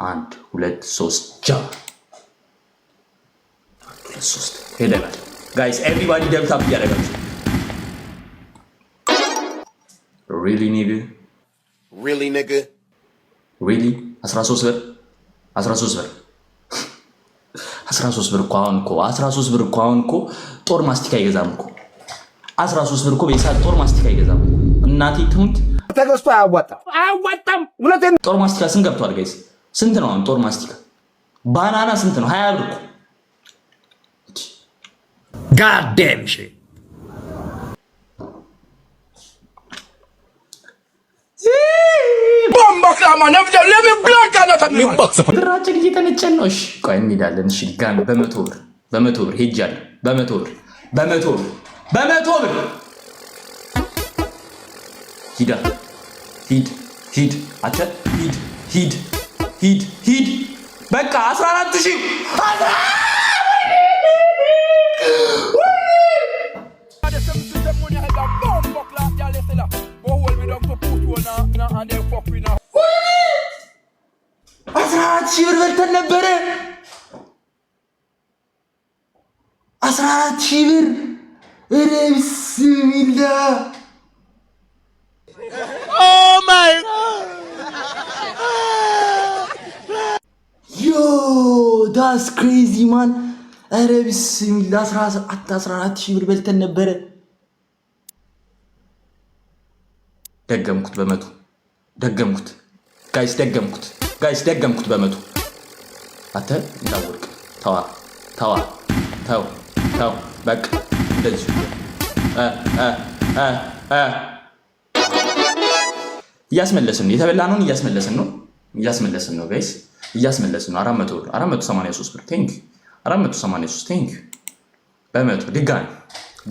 አንድ፣ ሁለት፣ ሶስት፣ ጃ። አንድ፣ ሁለት፣ ሶስት፣ ሄደናል። Guys, everybody double tap እያደረጋችሁ። Really, nigga? Really, nigga? Really? 13 ብር፣ 13 ብር፣ 13 ብር እኮ አሁን እኮ፣ 13 ብር እኮ አሁን እኮ ጦር ማስቲካ አይገዛም እኮ። 13 ብር እኮ በሰዓት ጦር ማስቲካ አይገዛም እኮ። እናቴ ትሙት። ተገዝቶ አያዋጣም፣ አያዋጣም። እውነቴን። ጦር ማስቲካ ስንት ገብቷል guys? ስንት ነው አሁን ጦር ማስቲካ? Banana ስንት ነው? 20 ብር እኮ። Goddamn shit. ብራችን እየተነጨን ነው። እሺ ቆይ እንሄዳለን። እሺ ድጋሚ በ100 ብር፣ በ100 ብር ሄጃለሁ። በ100 ብር፣ በ100 ብር፣ በ100 ብር ሂዳ፣ ሂድ፣ ሂድ፣ አተ ሂድ፣ ሂድ፣ ሂድ፣ ሂድ። በቃ 14 ሺህ። 14 ሺህ ብር በልተን ነበረ። 14 ሺህ ብር። ኧረ ብስሚላ! Oh my, yo, that's crazy, man። ኧረ ብስሚላ! 14 ሺህ ብር በልተን ነበረ። ደገምኩት፣ በ100 ደገምኩት guys፣ ደገምኩት guys፣ ደገምኩት በ100። አንተ እንዳወድቅ ተዋ፣ ተዋ፣ ተው፣ ተው። በቃ እንደዚሁ እ እ እ እ እያስመለስን ነው። የተበላነውን እያስመለስን ነው፣ እያስመለስን ነው guys፣ እያስመለስን ነው። 400 ብር፣ 483 ብር፣ thank፣ 483፣ thank። በ100 ድጋሚ፣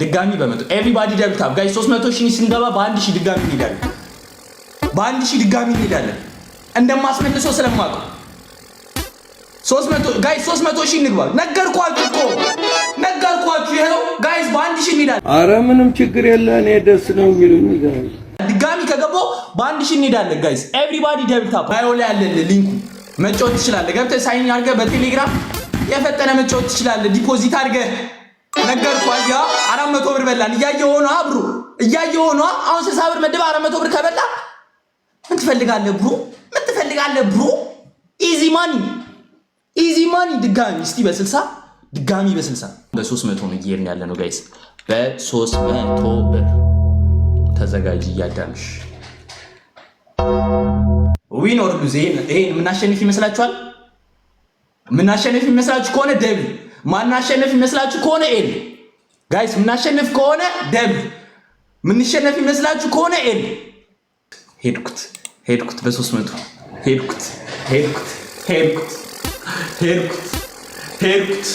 ድጋሚ በ100። Everybody double tap, guys። 300 ሺህ ስንገባ በ1000 ድጋሚ እንሄዳለን። በ1000 ድጋሚ እንሄዳለን። እንደማስመልሰው ስለማውቀው 300 guys፣ 300 ሺህ እንግባ። ነገርኳችሁ እኮ፣ ነገርኳችሁ። ይኸው guys፣ በ1000 እንሄዳለን። አረ ምንም ችግር የለ። እኔ ደስ ነው የሚሉኝ። ድጋሚ ከገባው በ1000 እንሄዳለን guys። Everybody double tap። Bio ላይ ያለልህ link ኡ መጫወት ትችላለህ። ገብተህ sign አድርገህ በቴሌግራም የፈጠነ መጫወት ትችላለህ። Deposit አድርገህ። ነገርኩህ። አያ 400 ብር በላን። እያየሁ ሆኖ bro፣ እያየሁ ሆኖ። አሁን 60 ብር መድበህ 400 ብር ከበላ ምን ትፈልጋለህ bro? ምን ትፈልጋለህ bro? Easy money, easy money። ድጋሚ እስቲ በ60፣ ድጋሚ በ60። በ300 ነው እየሄድን ያለ ነው guys። በ300 ብር ተዘጋጅ እያዳምሽ። Win or lose። ይሄን የምናሸንፍ ይመስላችኋል? የምናሸንፍ ይመስላችሁ ከሆነ W፣ ማናሸንፍ ይመስላችሁ ከሆነ L። Guys፣ የምናሸንፍ ከሆነ W፣ የምንሸነፍ ይመስላችሁ ከሆነ L። ሄድኩት፣ ሄድኩት፣ በ300 ሄድኩት፣ ሄድኩት፣ ሄድኩት፣ ሄድኩት፣ ሄድኩት፣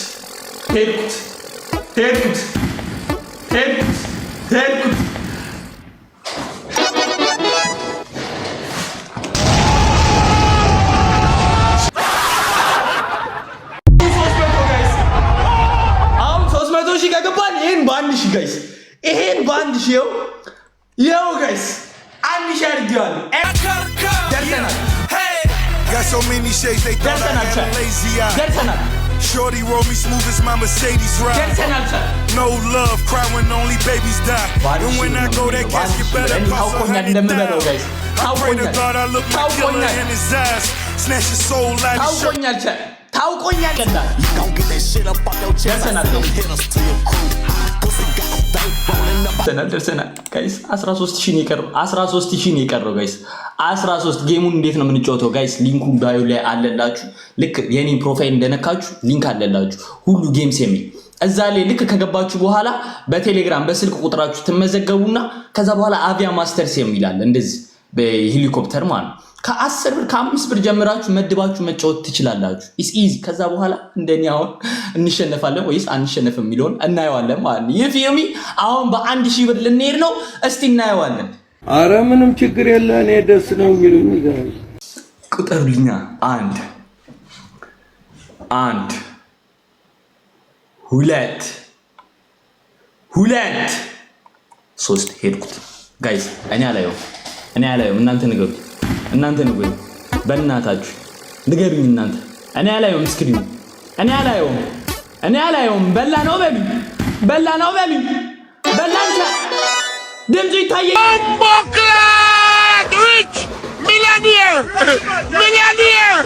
ሄድኩት፣ ሄድኩት፣ ሄድኩት፣ ሄድኩት። 300 guys። አሁን 300 ሺህ ከገባን ይሄን በ1000 guys፣ ይሄን በ1000። ይኸው፣ ይኸው guys፣ 1000 አድርጌዋለሁ። ደርሰናል። Got so many shades, they thought I ደርሰናል። had a lazy eye. ደርሰናል። Shorty roll me smooth as my Mercedes ride. ደርሰናል። No love, cry when only babies die. በአንድ And ሺህ when I ነው go, that የምንሄደው። casket በ1000 better እኔ cost a ታውቆኛል hundred እንደምበለው thousand. Guys። I pray to ታውቆኛል። God I look my killer ታውቆኛል። in his eyes. Snatch his soul out his shirt. ታውቆኛል። ታውቆኛል። ቀላል ደርሰናል። ደርሰናል፣ ደርሰናል guys። 13 ሺህ ነው የቀረው። 13 ሺህ ነው የቀረው guys። 13። Game ኡን እንዴት ነው የምንጫወተው guys? Link ኡ bio ላይ አለላችሁ። ልክ የኔን profile እንደነካችሁ link አለላችሁ፣ ሁሉ games የሚል። እዛ ላይ ልክ ከገባችሁ በኋላ በቴሌግራም በስልክ ቁጥራችሁ ትመዘገቡና ከዛ በኋላ Avia Masters የሚል አለ፣ እንደዚህ በሄሊኮፕተር ማለት ነው። ከ10 ብር፣ ከ5 ብር ጀምራችሁ መድባችሁ መጫወት ትችላላችሁ። It's easy። ከዛ በኋላ እንደኔ አሁን እንሸነፋለን ወይስ አንሸነፍም የሚለውን እናየዋለን ማለት ነው። You feel me? አሁን በ1000 ብር ልንሄድ ነው። እስቲ እናየዋለን። አረ ምንም ችግር የለ። እኔ ደስ ነው የሚሉኝ። ቁጠሩልኛ። አንድ፣ አንድ፣ ሁለት፣ ሁለት፣ ሶስት። ሄድኩት guys። እኔ አላየውም፣ እኔ አላየውም። እናንተ ንገሩኝ፣ እናንተ ንገሩኝ። በእናታችሁ ንገሩኝ እናንተ። እኔ አላየውም፣ screen ኑ እኔ አላየውም፣ እኔ አላየውም። በላ ነው በሉኝ፣ በላ ነው በሉኝ። በላንቻ ድምፁ ይታየኝ። Rich millionaire! Millionaire!